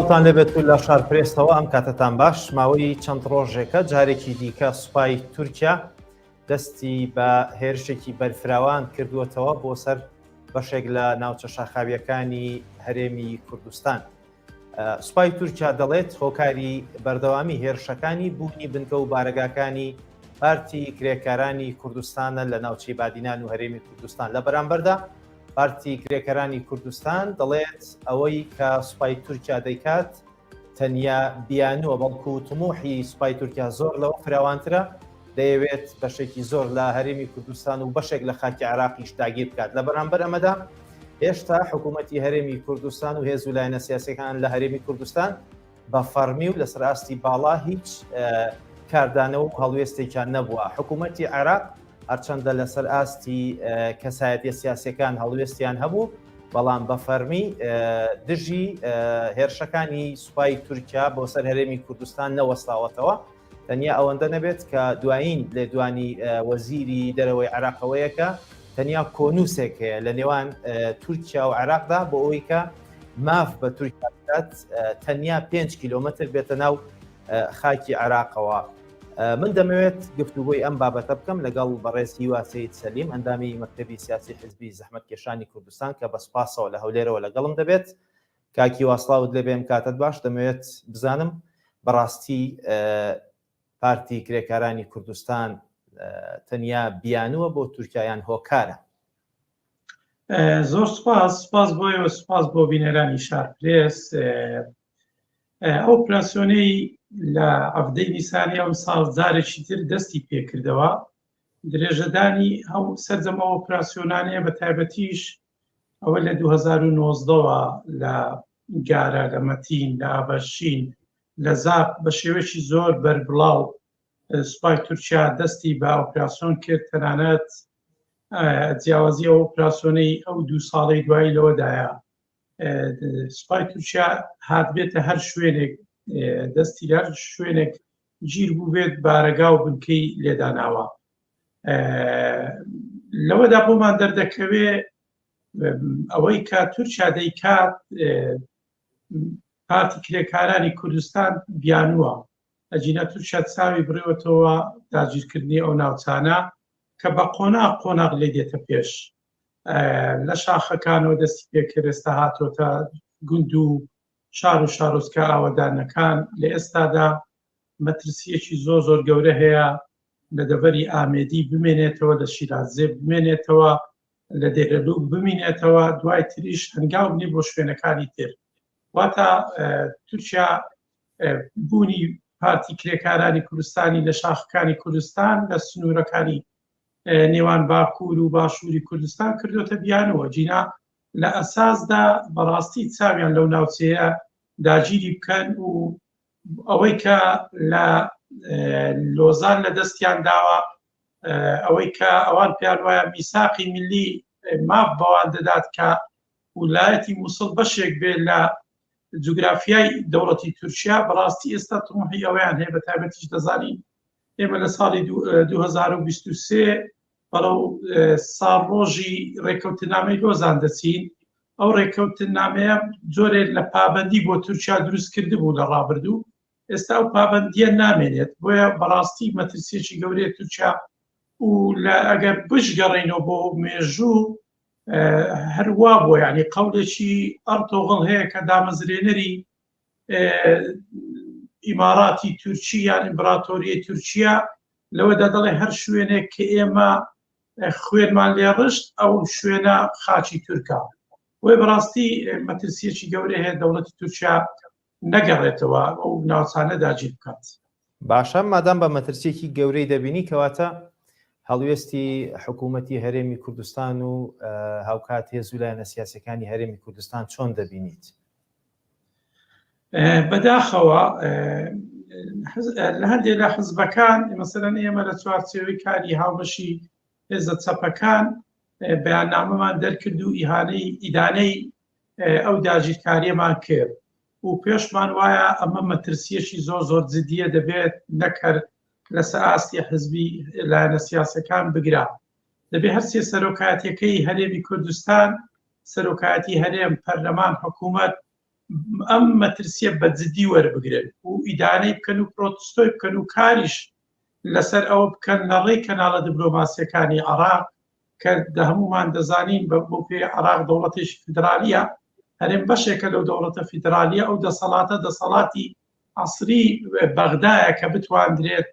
سڵاوتان لێبێت و لە شار پرێسەوە ئەم کاتەتان باش ماوەی چەند ڕۆژێکە جارێکی دیکە سوپای تورکیا دەستی بە هێرشێکی بەرفراوان کردووەتەوە بۆ سەر بەشێک لە ناوچە شاخاویەکانی هەرێمی کوردستان. سوپای تورکیا دەڵێت هۆکاری بەردەوامی هێرشەکانی بوونی بنکە و بارەگاکانی پارتی کرێکارانی کوردستانە لە ناوچەی بادینان و هەرێمی کوردستان لە بەرامبەردا پارتی کرێکارانی کوردستان دەڵێت ئەوەی کە سوپای تورکیا دەیکات تەنیا بیانووە بەڵکو تموحی سوپای تورکیا زۆر لەوە فراوانترە دەیەوێت بەشێکی زۆر لە هەرێمی کوردستان و بەشێک لە خاکی عێراقیش داگیر بکات لە بەرامبەر ئەمەدا هێشتا حکوومەتی هەرێمی کوردستان و هێز و لایەنە سیاسەکان لە هەرێمی کوردستان بە فەرمی و لەسەر ئاستی باڵا هیچ کاردانەوە و هەڵوێستێکیان نەبووە حکوومەتی عێراق هەرچەندە لەسەر ئاستی کەسایەتیە سیاسەکان هەڵوێستیان هەبوو بەڵام بە فەرمی دژی هێرشەکانی سوپای تورکیا بۆ سەر هەرێمی کوردستان نەوەستاوەتەوە تەنیا ئەوەندە نەبێت کە دوایین لێدوانی وەزیری دەرەوەی عێراقەوەیە کە تەنیا کۆنووسێک هەیە لە نێوان تورکیا و عێراقدا بۆ ئەوەی کە ماف بە تورکیا بدات تەنیا 5 کیلۆمەتر بێتە ناو خاکی عێراقەوە. من دەمەوێت گفتوگۆی ئەم بابەتە بکەم لەگەڵ بەڕێز هیوا سید سەلیم ئەندامی مەکتەبی سیاسی حزبی زەحمەتکێشانی کوردستان کە بە سوپاسەوە لە هەولێرەوە لەگەڵم دەبێت. کاک هیوا سڵاوت لێبێ ئەم کاتەت باش دەمەوێت بزانم بەڕاستی پارتی کرێکارانی کوردستان تەنیا بیانووە بۆ تورکیا یان هۆکارە؟ زۆر سپاس سپاس بۆ ئێوە سپاس بۆ بینەرانی شار پرێس ئەو ئۆپراسیۆنەی لە عەفدەی نیسانی ئەم ساڵ جارێکی تر دەستی پێکردەوە درێژەدانی ئەو سەرجەم ئەو ئۆپراسیۆنانەیە بە تایبەتیش ئەوە لە 2019ەوە لە گارە لە مەتین لە ئاڤاشین لە زاپ بە شێوەیەکی زۆر بەربڵاو سوپای تورکیا دەستی بە ئۆپراسیۆن کرد تەنانەت جیاوازی ئەو ئۆپراسیۆنەی ئەو دوو ساڵەی دوایی لەوەدایە سوپای تورکیا هاتبێتە هەر شوێنێک دەستی لە هەر شوێنێک گیر بوو بێت بارەگا و بنکەی لێداناوە لەوەدا بۆمان دەردەکەوێ ئەوەی کە تورکیا دەیکات پارتی کرێکارانی کوردستان بیانووە ئەجینا تورکیا چاوی بڕیوەتەوە داگیرکردنی ئەو ناوچانە کە بە قۆناغ قۆناغ لێ دێتە پێش لە شاخەکانەوە دەستی پێکرد ئێستا هاتۆتە گوند و شار و شارۆچکە ئاوەدانەکان لە ئێستادا مەترسیەکی زۆر زۆر گەورە هەیە لە دەڤەری ئامێدی بمێنێتەوە لە شیرازێ بمێنێتەوە لە دێرەلوک بمینێتەوە دوای تریش هەنگاو بنێ بۆ شوێنەکانی تر واتە تورکیا بوونی پارتی کرێکارانی کوردستانی لە شاخەکانی کوردستان لە سنوورەکانی نێوان باکوور و باشووری کوردستان کردوتە بیانەوە جینا لە ئەساسدا بەڕاستی چاویان لەو ناوچەیە داگیری بکەن و ئەوەی کە لە لۆزان لە دەستیان داوە ئەوەی کە ئەوان پێیان وایە میساقی ملی ماف بەوان دەدات کە ولایەتی مووسڵ بەشێک بێ لە جوگرافیای دەوڵەتی تورکیا بەڕاستی ئێستا تموحی ئەوەیان هەیە بە تایبەتیش دەزانین ئێمە لە ساڵی 2023 بەڵەو ساڵڕۆژی ڕێککەوتنامەی لۆزان دەچین ئەو ڕێککەوتنامەیە جۆرێک لە پابندی بۆ تورکیا دروست کردبوو لە ڕابردوو ئێستا ئەو پابندیە نامێنێت بۆیە بەڕاستی مەترسیەکی گەورەیە تورکیا و لە ئەگەر بشگەڕێینەوە بۆ مێژوو هەروا بۆ یعنی قەولێکی ئەرتۆغڵ هەیە کە دامەزرێنەری ئیماراتی تورکی یان ئیمبراتۆریە تورکیا لەوەدا دەڵێ هەر شوێنێک کە ئێمە خوێنمان لێڕشت ئەو شوێنە خاچی تورکا بۆیە بەڕاستی مەترسیەکی گەورە هەیە دەوڵەتی تورکیا نەگەڕێتەوە ئەو ناوچانە داگیر بکات. باشە مادام بە مەترسیەکی گەورەی دەبینی کەواتە هەڵوێستی حکوومەتی هەرێمی کوردستان و هاوکات هێز و لایەنە سیاسەکانی هەرێمی کوردستان چۆن دەبینیت؟ بەداخەوە لە هەندێک لە حزبەکان مەسەلەن ئێمە لە چوارچێوەی کاری هاوبەشی هێزە چەپەکان بەیاننامەمان دەرکرد و ئیهانەی ئیدانەی ئەو داگیرکاریەمان کرد و پێشمان وایە ئەمە مەترسیەکی زۆر زۆر جدیە دەبێت نەکەر لەسەر ئاستی حزبی لایەنە سیاسەکان بگرا دەبێ هەرسێ سەرۆکایەتەکەی هەرێمی کوردستان سەرۆکایەتی هەرێم پەرلەمان حکوومەت. ئەم مەترسیە بە جدی وەربگرن و ئیدانەی بکەن و پرۆتستۆی بکەن و کاریش لەسەر ئەوە بکەن لە ڕێی کەناڵە دیبلۆماسیەکانی عراق کە دە هەمومان دەزانین بە بۆ پێ عراق دەوڵەتێکی فیدرالیە، هەرێم بەشێکە لەو دەوڵەتە فیدرالیە، ئەو دەسەڵاتە دەسەڵاتی عەسری بەغدایە کە بتواندرێت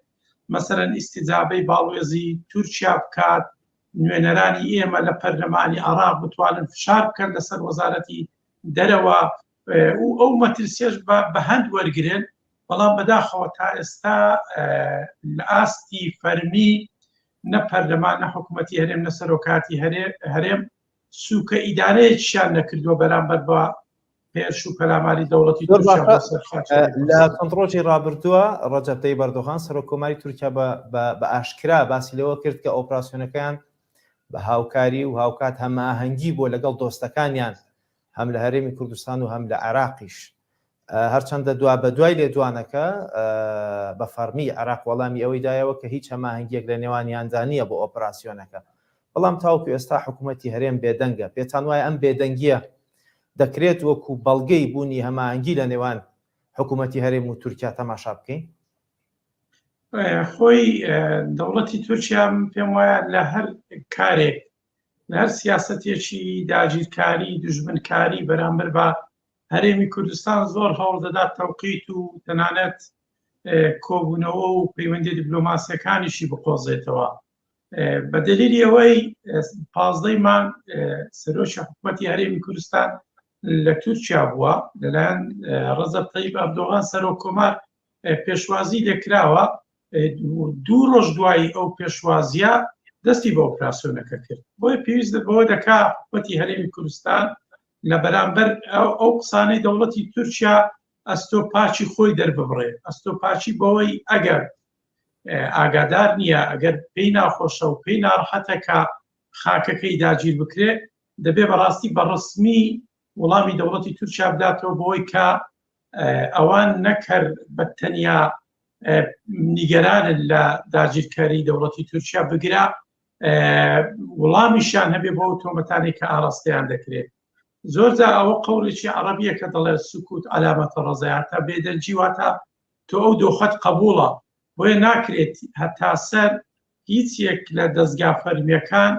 مەسەرەن ئیستیجابەی باڵوێزی تورکیا بکات، نوێنەرانی ئێمە لە پەرلەمانی عراق بتوانن فشار بکەن لەسەر وەزارەتی دەرەوە و ئەو مەترسیەش بە هەند وەرگرن. بەڵام بەداخەوە تا ئێستا لە ئاستی فەرمی نە پەرلەمان نە حکوومەتی هەرێم نە سەرۆکاتی هەرێم سوکە ئیدارەیەکیان نەکردووە بەرامبەر بە هێرش و پەلاماری دەوڵەتی لە چەند ڕۆژی ڕابردووە ڕەجەب تەیب ئەردۆغان سەرۆک کۆماری تورکیا بە ئاشکرا باسی لەوە کرد کە ئۆپراسیۆنەکەیان بە هاوکاری و هاوکات هەماهەنگی بۆ لەگەڵ دۆستەکانیان هەم لە هەرێمی کوردستان و هەم لە عێراقیش. هەرچەندە دوا بەدوای لێدوانەکە بە فەڕمی عێراق وەڵامی ئەوەی دایەوە کە هیچ هەماهەنگییەک لە نێوانیاندا نییە بۆ ئۆپراسیۆنەکە، بەڵام تاوەکو ئێستا حکومەتی هەرێم بێدەنگە. پێتان وایە ئەم بێدەنگییە دەکرێت وەکو بەڵگەی بوونی هەماهەنگی لە نێوان حکومەتی هەرێم و تورکیا تەماشا بکەین؟ خۆی دەوڵەتی تورکیا پێم وایە لە هەر کارێک لە هەر سیاسەتێکی داگیرکاری دوژمنکاری بەرامبەر بە هەرێمی کوردستان زۆر هەوڵ دەدات تەوقیت و تەنانەت کۆبوونەوە و پەیوەندی دیبلۆماسیەکانیشی بقۆزێتەوە. بە دەلیلی ئەوەی پازدەی مانگ سەرۆکی حکوومەتی هەرێمی کوردستان لە تورکیا بووە، لەلایەن ڕەجەب تەیب ئەردۆغان سەرۆک کۆمار پێشوازی لێکراوە. دوو ڕۆژ دوای ئەو پێشوازیە دەستی بە ئۆپراسیۆنەکە کرد. بۆیە پێویست بەوە دەکا حکوومەتی هەرێمی کوردستان لە بەرامبەر ئەو قسانەی دەوڵەتی تورکیا ئەستۆ پاچی خۆی دەرببڕێ، ئەستۆ پاچی بەوەی ئەگەر ئاگادار نییە، ئەگەر پێی ناخۆشە و پێی ناڕەحەتە کە خاکەکەی داگیر بکرێ، دەبێ بەڕاستی بە ڕسمی وەڵامی دەوڵەتی تورکیا بداتەوە بەوەی کە ئەوان نەکەر بە تەنیا نیگەرانن لە داگیرکاری دەوڵەتی تورکیا، بگرە وڵامیشیان هەبێ بۆ تۆمەتانی کە ئاراستەیان دەکرێت. زۆرجا ئەوە قەوڵێکی عەڕەبیە کە دەڵێ سکوت عەلامەتە ڕەزایەتە، بێدەنگی واتە تۆ ئەو دۆخەت قەبوڵە. بۆیە ناکرێت هەتا سەر هیچ یەک لە دەزگا فەرمیەکان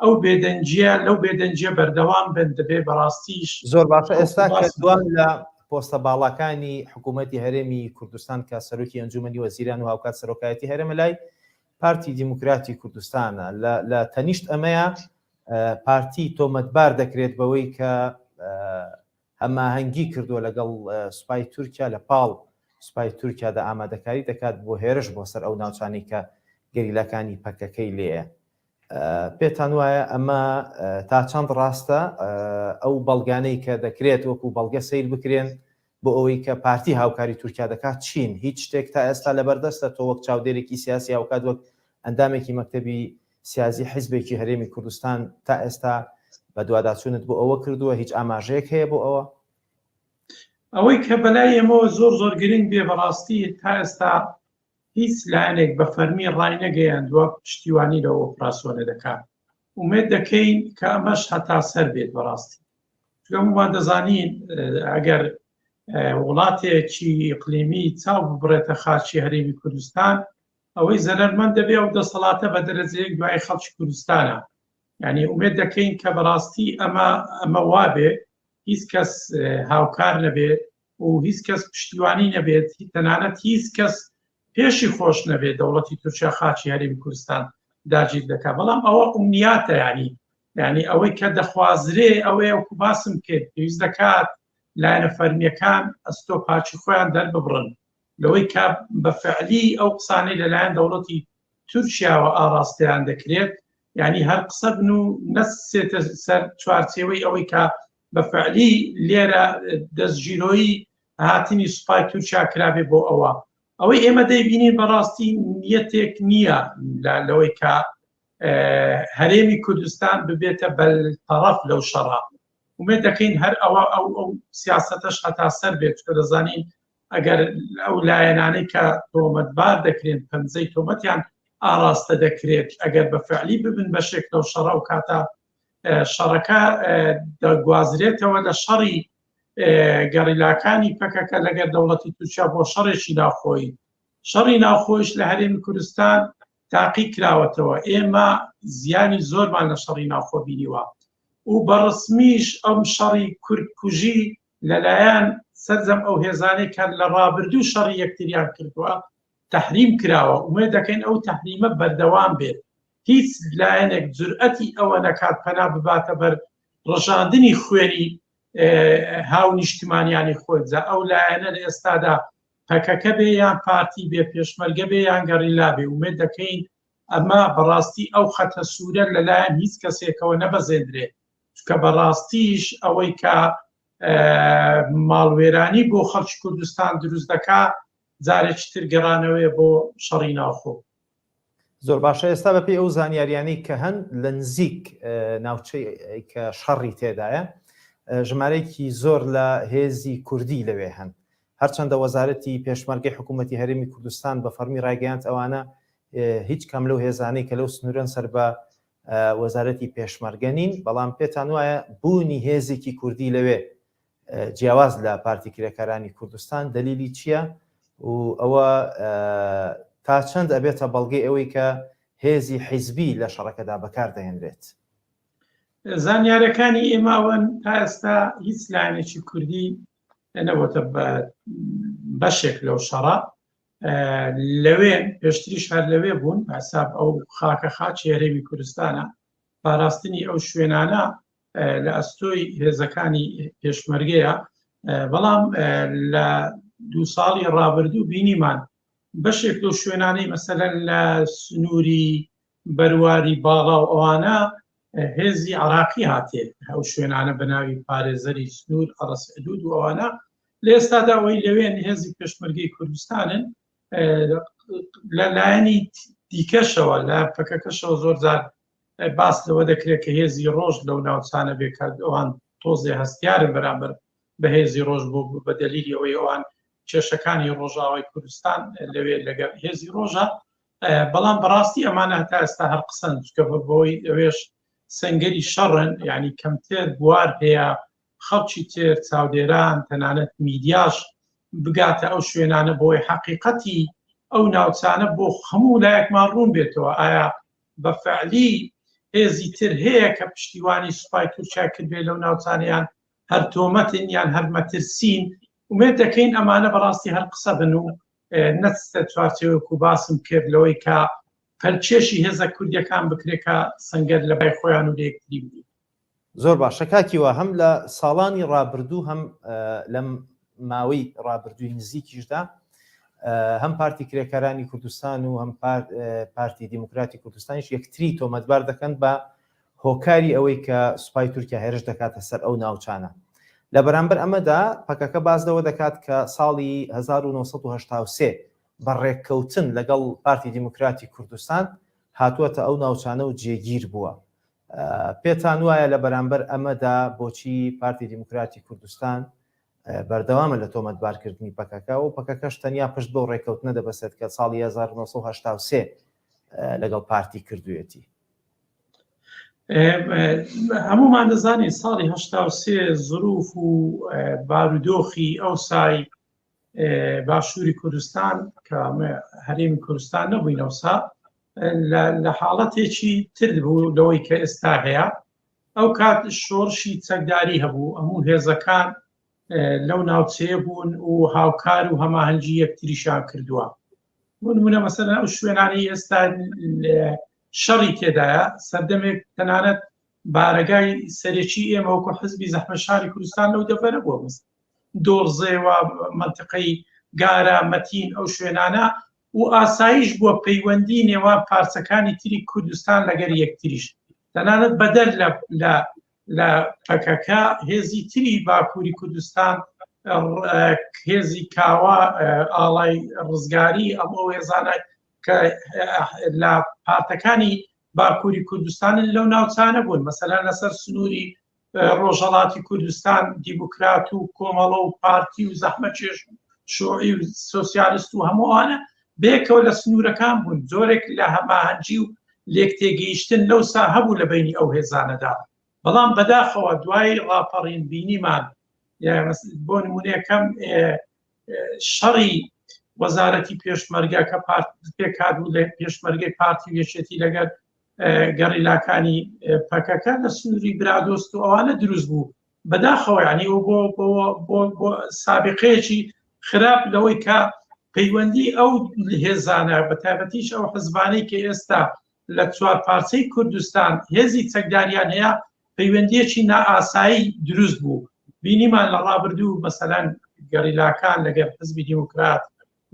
ئەو بێدەنگیە لەو بێدەنگیە بەردەوام بن، دەبێ بەڕاستیش. زۆر باشە ئێستا کە دوان لە پۆستە باڵاکانی حکوومەتی هەرێمی کوردستان کە سەرۆکی ئەنجومەنی وەزیران و هاوکات سەرۆکایەتی هەرێمە لای پارتی دیموکراتی کوردستانە، لە تەنیشت ئەمەیە پارتی تۆمەتبار دەکرێت بەوەی کە هەماهەنگی کردووە لەگەڵ سوپای تورکیا، لە پاڵ سوپای تورکیادا ئامادەکاری دەکات بۆ هێرش بۆ سەر ئەو ناوچانەی کە گەریلاکانی پەکەکەی لێیە. پێتان وایە ئەمە تا چەند ڕاستە؟ ئەو بەڵگانەی کە دەکرێت وەکو بەڵگە سەیر بکرێن بۆ ئەوەی کە پارتی هاوکاری تورکیا دەکات چین؟ هیچ شتێک تا ئێستا لەبەردەستە تۆ وەک چاودێرێکی سیاسی هاوکات وەک ئەندامێکی مەکتەبی سیاسی حیزبێکی هەرێمی کوردستان تا ئێستا بەدواداچوونت بۆ ئەوە کردووە؟ هیچ ئاماژەیەک هەیە بۆ ئەوە؟ ئەوەی کە بەلای ئێمەوە زۆر زۆر گرنگ بێ بەڕاستی تا ئێستا هیچ لایەنێک بە فەرمی ڕاینەگەیاندووە پشتیوانی لەو ئۆپراسیۆنە دەکات. ئومێد دەکەین کە ئەمەش هەتا سەر بێت بەڕاستی. چونکە هەموومان دەزانین ئەگەر وڵاتێکی ئیقلیمی چاو ببڕێتە خاکی هەرێمی کوردستان، ئەوەی زەرەرمەند دەبێ ئەو دەسەڵاتە بە دەرەجەیەک دوای خەڵکی کوردستانە. یعنی ئومێد دەکەین کە بەڕاستی ئەمە ئەمە وابێ، هیچ کەس هاوکار نەبێت و هیچ کەس پشتیوانی نەبێت، تەنانەت هیچ کەس پێشی خۆش نەبێت دەوڵەتی تورکیا خاکی هەرێمی کوردستان داگیر دەکات. بەڵام ئەوە ئومنیاتە، ینی یعنی ئەوەی کە دەخوازرێ ئەوەیە وەکو باسم کرد پێویست دەکات لایەنە فەرمیەکان ئەستۆ پاکی خۆیان دەرببڕن لەوەی کە بە فعلی ئەو قسانەی لەلایەن دەوڵەتی تورکیاوە ئاڕاستەیان دەکرێت، یعنی هەر قسە بن و نەسێتە سەر چوارچێوەی ئەوەی کە بە فعلی لێرە دەستگیرۆیی هاتنی سوپای تورکیا کرابێ بۆ ئەوە. ئەوەی ئێمە دەیبینین بەڕاستی نیەتێک نییە لەوەی کە هەرێمی کوردستان ببێتە بەلتەڕەف لەو شەڕە. ئومێد دەکەین هەر ئەوە ئەو ئەو سیاسەتەش هەتا سەر بێت، چونکە دەزانین ئەگەر ئەو لایەنانەی کە تۆمەتبار دەکرێن پەنجەی تۆمەتیان ئاراستە دەکرێت، ئەگەر بە فعلی ببن بەشێک لەو شەڕە، و کاتە شەڕەکە دەگوازرێتەوە لە شەڕی گەڕیلاکانی پەکەکە لەگەر دەوڵەتی تورکیا بۆ شەڕێکی ناوخۆیی. شەڕی ناوخۆیش لە هەرێمی کوردستان تاقی کراوەتەوە، ئێمە زیانی زۆرمان لە شەڕی ناوخۆ بینیوە و بە ڕسمیش ئەم شەڕی کورد کوژی لەلایەن سەرجەم ئەو هێزانەی کە لە ڕابردوو شەڕی یەکتریان کردووە تەحریم کراوە، ئومێد دەکەین ئەو تەحریمە بەردەوام بێت، هیچ لایەنێک جورئەتی ئەوە نەکات پەنا بباتە بەر ڕژاندنی خوێنی هاونیشتمانیانی خۆی، جا ئەو لایەنە لە ئێستادا پەکەکە بێ یان پارتی بێ، پێشمەرگە بێ یان گەڕیلا بێ. ئومێد دەکەین ئەمە بەڕاستی ئەو خەتە سوورە لەلایەن هیچ کەسێکەوە نەبەزێندرێ، چونکە بەڕاستیش ئەوەی کە ماڵوێرانی بۆ خەڵکی کوردستان دروست دەکا جارێکی تر گەڕانەوەیە بۆ شەڕی ناوخۆ. زۆر باشە، ئێستا بەپێی ئەو زانیاریانەی کە هەن لە نزیک ناوچەی کە شەڕی تێدایە ژمارەیەکی زۆر لە هێزی کوردی لەوێ هەن، هەرچەندە وەزارەتی پێشمەرگەی حکوومەتی هەرێمی کوردستان بە فەرمی ڕایگەیاند ئەوانە هیچ کام لەو هێزانەی کە لەو سنوورەن سەر بە وەزارەتی پێشمەرگە نین، بەڵام پێتان وایە بوونی هێزێکی کوردی لەوێ جیاواز لە پارتی کرێکارانی کوردستان دەلیلی چییە و ئەوە تا چەند ئەبێتە بەڵگەی ئەوەی کە هێزی حیزبی لە شەڕەکەدا بەکار دەهێنرێت؟ زانیارەکانی ئێمە ئەوەن تا ئێستا هیچ لایەنێکی کوردی نەبۆتە بەشێک لەو شەڕە. لەوێ پێشتریش هەر لەوێ بوون، حساب ئەو خاکە خاکی هەرێمی کوردستانە، پاراستنی ئەو شوێنانە لە ئەستۆی هێزەکانی پێشمەرگەیە. بەڵام لە دوو ساڵی ڕابردوو بینیمان بەشێک لەو شوێنانەی مەسەلەن لە سنووری بەرواری باڵا و ئەوانە هێزی عراقی هاتێ ئەو شوێنانە بە ناوی پارێزەری سنوور ئەڕەس حدود و ئەوانە. لە ئێستادا ئەوەی لەوێن هێزی پێشمەرگەی کوردستانن. لە لایەنی دیکەشەوە لە پەکەکەشەوە زۆر جار باس لەوە دەکرێت کە هێزی ڕۆژ لەو ناوچانە بێ کە ئەوان تۆزێ هەستیارن بەرامبەر بە هێزی ڕۆژ بۆ بە دەلیلی ئەوەی ئەوان کێشەکانی ڕۆژاوای کوردستان لەوێ لەگەڵ هێزی ڕۆژە. بەڵام بەڕاستی ئەمانە هەتا ئێستا هەر قسەن، چونکە بەهۆی ئەوێش سەنگەری شەڕن، یعنی کەمتر بوار هەیە خەڵکی تر چاودێران تەنانەت میدیاش بگاتە ئەو شوێنانە بۆی حەقیقەتی ئەو ناوچانە بۆ هەموو لایەکمان ڕوون بێتەوە. ئایا بە فعلی هێزی تر هەیە کە پشتیوانی سوپای تورکیا کردبێ لەو ناوچانەیان هەر تۆمەتن یان هەر مەترسین؟ ئومێد دەکەین ئەمانە بەڕاستی هەر قسە بن و نەچتە چوارچێوەک و باسم کرد لەوەی کە پەلکێشی هێزە کوردیەکان بکرێت کە سەنگەر لە بای خۆیان و لە یەکتری بگرن. زۆر باشە کاک هیوا، هەم لە ساڵانی ڕابردوو هەم لەم ماوەی ڕابردووی نزیکیشدا هەم پارتی کرێکارانی کوردستان و هەم پارتی دیموکراتی کوردستانیش یەکتری تۆمەتبار دەکەن بە هۆکاری ئەوەی کە سوپای تورکیا هێرش دەکاتە سەر ئەو ناوچانە. لە بەرامبەر ئەمەدا پەکەکە باس لەوە دەکات کە ساڵی 1983 بە ڕێککەوتن لەگەڵ پارتی دیموکراتی کوردستان هاتووەتە ئەو ناوچانە و جێگیر بووە. پێتان وایە لە بەرامبەر ئەمەدا بۆچی پارتی دیموکراتی کوردستان بەردەوامە لە تۆمەتبارکردنی پەکەکە و پەکەکەش تەنیا پشت بەو ڕێککەوتنە دەبەستێت کە ساڵی 1983 لەگەڵ پارتی کردوویەتی؟ هەمومان دەزانین ساڵی 83 زروف و بارودۆخی ئەوسای باشووری کوردستان کە هەرێمی کوردستان نەبووین ئەوسا لە حاڵەتێکی تر بوو لەوەی کە ئێستا هەیە. ئەو کات شۆڕشی چەکداری هەبوو، هەموو هێزەکان لەو ناوچەیە بوون و هاوکار و هەماهەنگی یەکتریشان کردووە. بۆ نمونە مەسەلەن ئەو شوێنانەی ئێستا شەڕی تێدایە، سەردەمێک تەنانەت بارەگای سەرەکی ئێمە وەکو حزبی زەحمەشاری کوردستان لەو دەڤەرە بووە، دۆڵزێوە، مەنتقەی گارە، مەتین، ئەو شوێنانە و ئاسایش بووە پەیوەندی نێوان پارچەکانی تری کوردستان لەگەر یەکتریش. تەنانەت بەدەر لە لە پەکەکە هێزی تری باکووری کوردستان، هێزی کاوە، ئاڵای ڕزگاری، ئەم ئەو هێزانە کە لە پارتەکانی باکووری کوردستانن لەو ناوچانە بوون. مەسەلەن لەسەر سنووری ڕۆژهەڵاتی کوردستان دیموکرات و کۆمەڵە و پارتی و زەحمەتکێش و شوعی و سۆسیالیست و هەموو ئەوانە بێکەوە لە سنوورەکان بوون. جۆرێک لە هەماهەنگی و لێکتێگەیشتن لەوسا هەبوو لە بینی ئەو هێزانەدا. بەڵام بەداخەوە دوای ڕاپەڕین بینیمان بۆ نمونەکەم شەڕی وەزارەتی پێشمەرگە کە پارت پێکات بوو لە پێشمەرگەی پارتی و یەکێتی لەگەر گەڕیلاکانی پەکەکە لە سنووری برادۆست و ئەوانە دروست بوو بەداخەوە ینی و بۆ بۆ بۆ بۆ سابقەیەکی خراپ لەوەی کە پەیوەندی ئەو هێزانە بە تایبەتیش ئەو حزبانەی کە ئێستا لە چوار پارچەی کوردستان هێزی چەکداریان هەیە پەیوەندیەکی نائاسایی دروست بوو بینیمان لە ڕابردوو مەسەلەن گەریلاکان لەگەر حزبی دیموکرات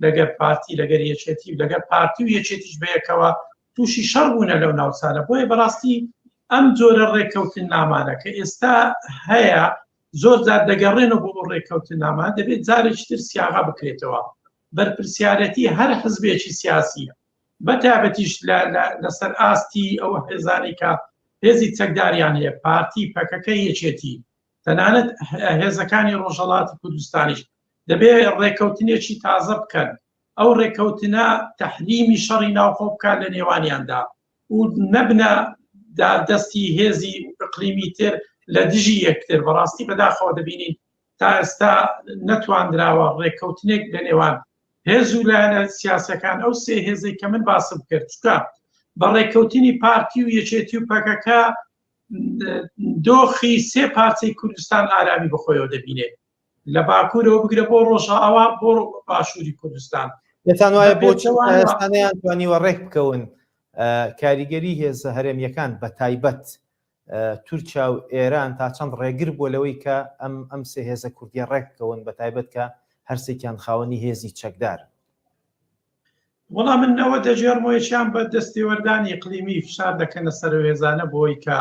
لەگەر پارتی لەگەر یەکێتی و لەگەر پارتی و یەکێتیش بەیەکەوە تووشی شەڕ بوونە لەو ناوچانە بۆیە بەڕاستی ئەم جۆرە ڕێککەوتن نامانە کە ئێستا هەیە زۆر جار دەگەڕێنەوە بۆ ئەو ڕێککەوتن نامانە دەبێت جارێکی تر سیاغا بکرێتەوە بەرپرسیارەتی هەر حزبێکی سیاسی بە تایبەتیش لەسەر ئاستی ئەو هێزانەی کە هێزی چەکداریان هەیە پارتی پەکەکە یەکێتی تەنانەت هێزەکانی ڕۆژهەڵاتی کوردستانیش دەبێ ڕێککەوتنێکی تازە بکەن ئەو ڕێککەوتنە تەحریمی شەڕی ناوخۆ بکات لە نێوانیاندا و نەبنە داردەستی هێزی ئەقلیمی تر لە دژی یەکتر. بەڕاستی بەداخەوە دەبینین تا ئێستا نەتواندراوە ڕێککەوتنێک لە نێوان هێز و لایەنە سیاسەکان ئەو سێ هێزێک کە من باسم کرد چکە بە ڕێککەوتنی پارتی و یەکێتی و پەکەکە دۆخی سێ پارچەی کوردستان ئارامی بەخۆیەوە دەبینێت لە باکوورەوە بگرە بۆ ڕۆژئاوا بۆ باشووری کوردستان. پێتان وایە بۆچی ئێستا نەیانتوانیوە ڕێک بکەون کاریگەری هێزە هەرێمییەکان بە تایبەت تورکیا و ئێران تا چەند ڕێگر بووە لەوەی کە ئەم ئەم سێ هێزە کوردیە ڕێک بکەون بە تایبەت کە هەرسێکیان خاوەنی هێزی چەکدارن؟ وەڵا من ئەوە دەگێڕمەوە یەکیان بە دەستێوەردانی ئیقلیمی فشار دەکەنە سەر ئەو هێزانە بۆی کە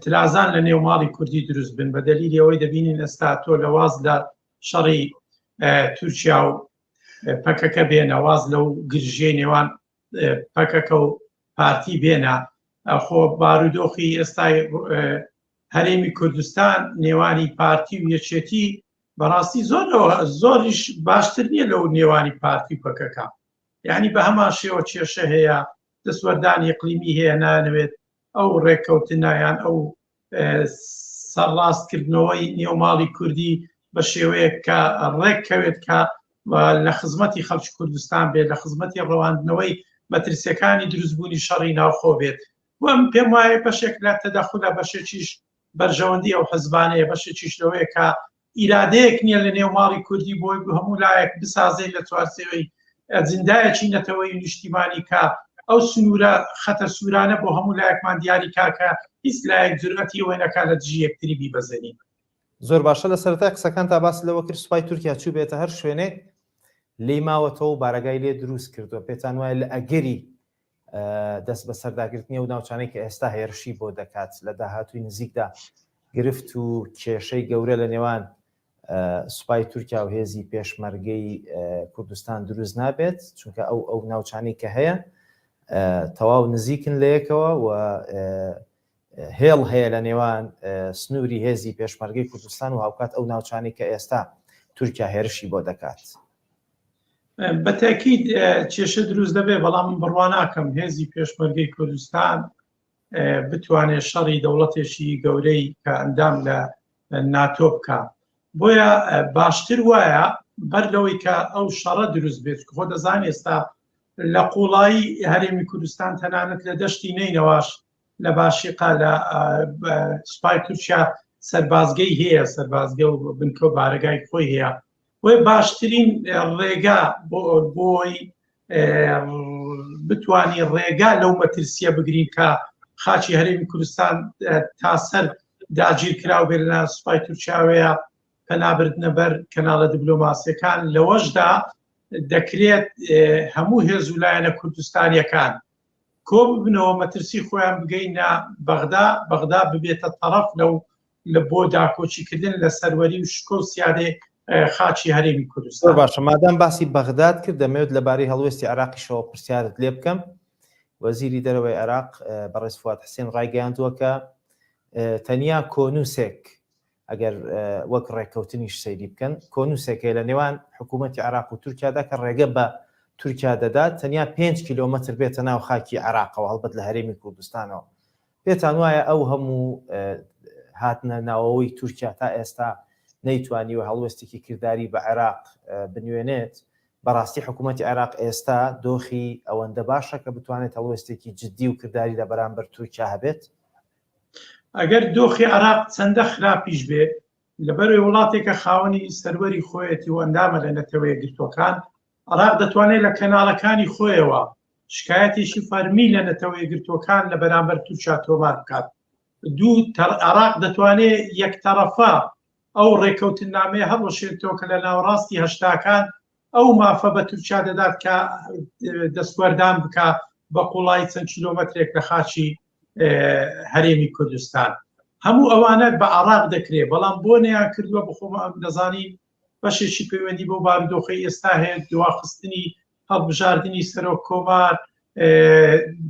ترازان لە نێو ماڵی کوردی دروست بن بە دەلیلی ئەوەی دەبینین ئێستا تۆ لە واز لە شەڕی تورکیا و پەکەکە بێنە واز لەو گرژیەی نێوان پەکەکە و پارتی بێنە خۆ بارودۆخی ئێستای هەرێمی کوردستان نێوانی پارتی و یەکێتی بەڕاستی زۆر زۆریش باشتر نییە لەو نێوانی پارتی و پەکەکە یعنی بە هەمان شێوە کێشە هەیە دەستوەردانی ئیقلیمی هەیە نانەوێت ئەو ڕێککەوتنە یان ئەو سەرڕاستکردنەوەی نێو ماڵی کوردی بە شێوەیەک کە ڕێک کەوێت کە لە خزمەتی خەڵکی کوردستان بێت لە خزمەتی ڕەواندنەوەی مەترسیەکانی دروستبوونی شەڕی ناوخۆ بێت وەم پێم وایە بەشێک لە تەدەخولە بەشێکیش بەرژەوەندی ئەو حزبانەیە بەشێکیش لەوەیە کە ئیرادەیەک نییە لە نێو ماڵی کوردی بۆی هەموو لایەک بسازێن لە چوارچێوەی ئەجندایەکی نەتەوەی نیشتیمانی کە ئەو سنوورە خەتە سوورانە بۆ هەموو لایەکمان دیاری کاکە هیچ لایەک جورئەتی ئەوەی نەکا لە دژی یەکتری بیبەزێنین. زۆر باشە لە سەرەتای قسەکانتا باست لەوە کرد سوپای تورکیا چووبێتە هەر شوێنێک لێی ماوەتەوە و بارەگای لێ دروست کردووە پێتان وایە لە ئەگەری دەست بەسەرداگرتنی ئەو ناوچانەی کە ئێستا هێرشی بۆ دەکات لە داهاتووی نزیکدا گرفت و کێشەی گەورە لە نێوان سوپای تورکیا و هێزی پێشمەرگەی کوردستان دروست نابێت چونکە ئەو ئەو ناوچانەی کە هەیە تەواو نزیکن لە یەکەوە و هێڵ هەیە لە نێوان سنووری هێزی پێشمەرگەی کوردستان و هاوکات ئەو ناوچانەی کە ئێستا تورکیا هێرشی بۆ دەکات. بە تاکید کێشە دروست دەبێت بەڵام من بڕوا ناکەم هێزی پێشمەرگەی کوردستان بتوانێت شەڕی دەوڵەتێکی گەورەی کە ئەندام لە ناتۆ بکە بۆیە باشتر وایە بەر لەوەی کە ئەو شەڕە دروست بێت خۆ دەزان ئێستا لە قوڵایی هەرێمی کوردستان تەنانەت لە دەشتی نەینەواش لە باشیقا لە سوپای تورکیا سەربازگەی هەیە سەربازگە و بنکە و بارەگای خۆی هەیە بۆیە باشترین ڕێگا بۆ بۆی بتانی ڕێگا لەو مەترسیە بگرین کە خاچی هەرێمی کوردستان تا سەر داگیر کراو بێت لە سوپای تورکیاوەیە پەنابردنە بەر کەناڵە دیبلۆماسیەکان لەوەشدا دەکرێت هەموو هێز و لایەنە کوردستانیەکان کۆ ببنەوە مەترسی خۆیان بگەینە بەغدا بەغدا ببێتە تەڕەف لەو لە بۆ داکۆکیکردن لە سەروەری و شکۆ و سیادەی خاکی هەرێمی کوردستان. زۆر باشە مادام باسی بەغداد کرد دەمەوێت لەبارەی هەڵوێستی عێراقیشەوە پرسیارت لێ بکەم وەزیری دەرەوەی عێراق بەڕێز فواد حسێن ڕایگەیاندووە کە تەنیا کۆنووسێک ئەگەر وەک ڕێککەوتنیش سەیری بکەن کۆنووسێک هەیە لە نێوان حکوومەتی عێراق و تورکیادا کە ڕێگە بە تورکیا دەدات تەنیا 5 کیلۆمەتر بێتە ناو خاکی عێراقەوە هەڵبەت لە هەرێمی کوردستانەوە پێتان وایە ئەو هەموو هاتنە ناوەوەی تورکیا تا ئێستا نەیتوانیوە هەڵوێستێکی کرداری بە عێراق بنوێنێت، بەڕاستی حکوومەتی عێراق ئێستا دۆخی ئەوەندە باشە کە بتوانێت هەڵوێستێکی جددی و کرداری لە بەرامبەر تورکیا هەبێت؟ ئەگەر دۆخی عێراق چەندە خراپیش بێ لەبەرەوەی وڵاتێکە خاوەنی سەروەری خۆیەتی و ئەندامە لە نەتەوە یەکگرتووەکان، عێراق دەتوانێت لە کەناڵەکانی خۆیەوە شکایەتێکی فەرمی لە نەتەوە یەکگرتووەکان لە بەرامبەر تورکیا تۆمار بکات. دوو، عێراق دەتوانێت یەکتەڕەفە ئەو ڕێککەوتننامەیە هەڵوەشێنێتەوە کە لە ناوەڕاستی هەشتاکان ئەو مافە بە تورکیا دەدات کە دەستوەردان بکا بە قوڵایی چەند کیلۆمەترێک لە خاکی هەرێمی کوردستان. هەموو ئەوانە بە عێراق دەکرێت، بەڵام بۆ نەیان کردووە بەخۆم دەزانین بەشێکی پەیوەندی بەو بارودۆخەی ئێستا هەیە، دواخستنی هەڵبژاردنی سەرۆک کۆمار،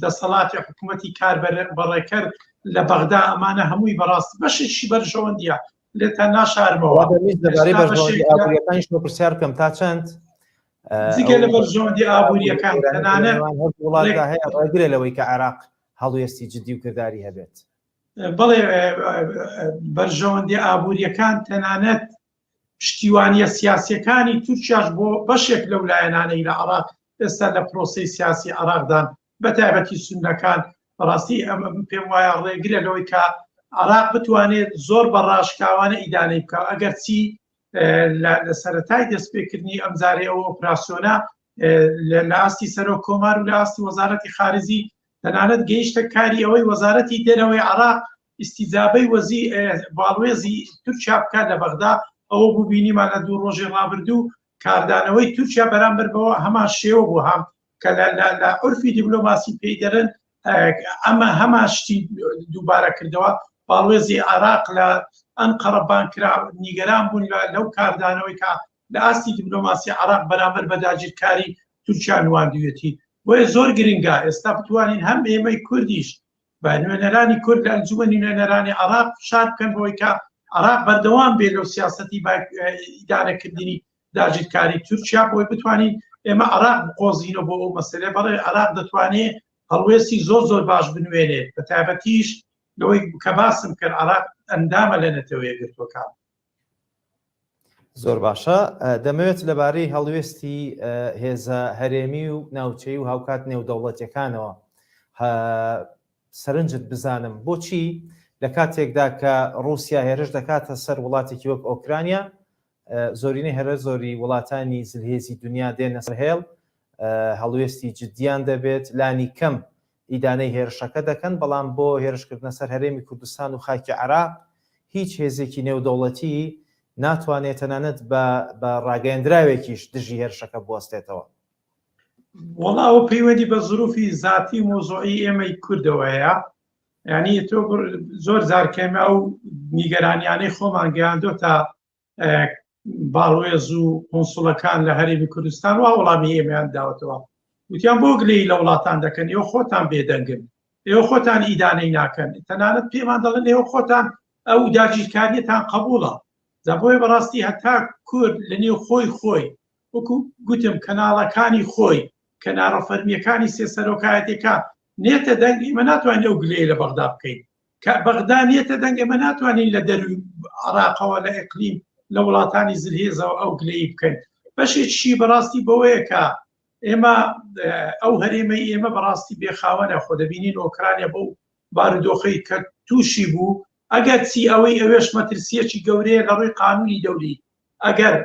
دەسەڵاتی حکوومەتی کار بەڕێکەر لە بەغدا، ئەمانە هەمووی بەڕاست بەشێکی بەرژەوەندیە لێتان ناشارمەوە. لەبارەی بەرژەوەندی ئابووریەکانیش پرسیار بکەم تا چەند جگە لە بەرژەوەندی ئابووریەکان تەنانەت وڵاتدا هەیە ڕێگرە لەوەی کە عێراق هەڵوێستی جدی و کرداری هەبێت. بەڵێ بەرژەوەندی ئابووریەکان تەنانەت پشتیوانیە سیاسیەکانی تورکیاش بۆ بەشێک لەو لایەنانەی لە عراق ئێستا لە پرۆسەی سیاسی عراقدان بە تایبەتی سوننەکان بەڕاستی ئەمە پێم وایە ڕێگرە لەوەی کە عراق بتوانێت زۆر بە ڕاشکاوانە ئیدانەی بکە ئەگەر چی لە سەرەتای دەستپێکردنی ئەمجارەی ئەو ئۆپراسیۆنە لە ئاستی سەرۆک کۆمار و لە ئاستی وەزارەتی خارجی تەنانەت گەیشتە کاری ئەوەی وەزارەتی دەرەوەی عراق ئیستیجابەی وەزی باڵوێزی تورکیا بکات لە بەغدا ئەوە بوو بینیمان لە دوو ڕۆژی ڕابردوو کاردانەوەی تورکیا بەرامبەر بەوە هەمان شێوە بوو هەم کە لە عورفی دیبلۆماسی پێی دەرن ئەمە هەمان شتی دووبارە کردەوە باڵوێزی عراق لە ئەنقەرە بانگ کرا نیگەران بوون لەو کاردانەوەی کە لە ئاستی دیبلۆماسی عراق بەرامبەر بە داگیرکاری تورکیا نواندویەتی بۆیە زۆر گرنگە ئێستا بتوانین هەم ئێمەی کوردیش بە نوێنەرانی کورد لە ئەنجومەنی نوێنەرانی عراق فشار بکەن بۆی کە عراق بەردەوام بێ لەو سیاسەتی ئیدانەکردنی داگیرکاری تورکیا بۆی بتوانین ئێمە عراق بقۆزینەوە بۆ ئەو مەسەلەیە بەڵێ عراق دەتوانێت هەڵوێستی زۆر زۆر باش بنوێنێت بە تایبەتیش لەوەی کە باسم کرد عراق ئەندامە لە نەتەوە یەکگرتووەکان. زۆر باشە دەمەوێت لەبارەی هەڵوێستی هێزە هەرێمی و ناوچەی و هاوکات نێودەوڵەتیەکانەوە سەرنجت بزانم بۆچی لە کاتێکدا کە ڕووسیا هێرش دەکاتە سەر وڵاتێکی وەک ئۆکرانیا زۆرینەی هەرە زۆری وڵاتانی زلهێزی دنیا دێنە سەر هێڵ هەڵوێستی جدیان دەبێت لانی کەم ئیدانەی هێرشەکە دەکەن، بەڵام بۆ هێرشکردنە سەر هەرێمی کوردستان و خاکی عێراق هیچ هێزێکی نێودەوڵەتی ناتوانێت تەنانەت بە بە ڕاگەیەندراوێکیش دژی هێرشەکە بوەستێتەوە. وەڵا ئەوە پەیوەندی بە زروفی زاتی و مەوزوعی ئێمەی کوردەوە هەیە یعنی تۆ زۆر جار کەمە ئەو نیگەرانیانەی خۆمان گەیاندۆتە باڵوێز و قونسڵەکان لە هەرێمی کوردستان وا وەڵامی ئێمەیان داوەتەوە وتیان بۆ گلەیی لە وڵاتان دەکەن ئێوە خۆتان بێدەنگن ئێوە خۆتان ئیدانەی ناکەن تەنانەت پێمان دەڵێن ئێوە خۆتان ئەو داگیرکاریەتان قبوڵە جا بۆیە بەڕاستی هەتا کورد لە نێو خۆی خۆی وەکو گوتم کەناڵەکانی خۆی کەناڕە فەرمیەکانی سێ سەرۆکایەتەکە نێتە دەنگ ئیمە ناتوانین ئەو گلەیە لە بەغدا بکەین کە بەغدا نیەتە دەنگ ئێمە ناتوانین لە دەروی عراقەوە لە ئەقلیم لە وڵاتانی زلهێزەوە ئەو گلەیی بکەین بەشێکشی بەڕاستی بەوەیە کە ئێمە ئەو هەرێمەی ئێمە بەڕاستی بێخاوەنە خۆ دەبینین ئۆکرانیا بەو بارودۆخەی کە تووشی بوو ئەگەر چی ئەوەی ئەوێش مەترسیەکی گەورەیە لە ڕووی قانونی دەولی ئەگەر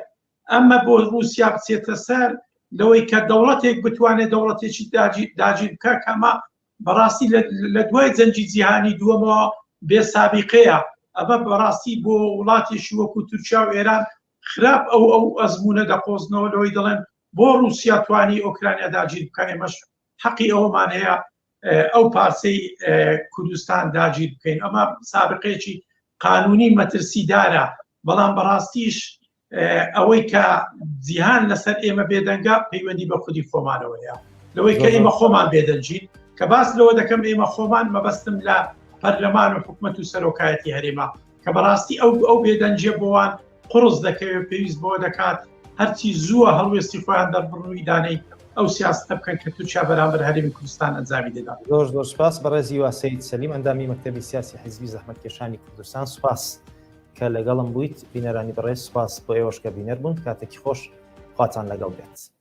ئەمە بۆ رووسیا بچێتە سەر لەوەی کە دەوڵەتێک بتوانێت دەوڵەتێکی داگیر بکە کەمە بەڕاستی لە دوای جەنگی جیهانی دووەمەوە بێ سابیقەیە ئەمە بەڕاستی بۆ وڵاتێکی وەکو تورکیا و ئێران خراپ ئەو ئەو ئەزمونە دەقۆزنەوە لەوەی دەڵێن بۆ رووسیا توانی ئۆکرانیا داگیر بکە ئێمەش حەقی ئەوەمان هەیە ئەو پارچەی کوردستان داگیر بکەین ئەمە سابقەیەکی قانونی مەترسیدارە بەڵام بەڕاستیش ئەوەی کە جیهان لەسەر ئێمە بێدەنگە پەیوەندی بە خودی خۆمانەوەیە لەوەی کە ئێمە خۆمان بێدەنگین کە باس لەوە دەکەم ئێمە خۆمان مەبەستم لە پەرلەمان و حکومەت و سەرۆکایەتی هەرێمە کە بەڕاستی ئەو ئەو بێدەنگیە بۆوان قڕز دەکەوێت پێویست بۆ دەکات هەرچی زووە هەڵوێستی خۆیان دەربڕن و ئیدانەی ئەو سیاستە بکەن کە تورکیا بەرامبەر هەرێمی کوردستان ئەنجامی دەدا. زۆر زۆر سپاس بەڕێز هیوا سەید سەلیم ئەندامی مەکتەبی سیاسی حیزبی زەحمەتکێشانی کوردستان سپاس. کە لەگەڵم بوویت. بینەرانی بەڕێز سوپاس بۆ ئێوەش کە بینەر بوون. کاتێکی خۆش، خواتان لەگەڵ بێت.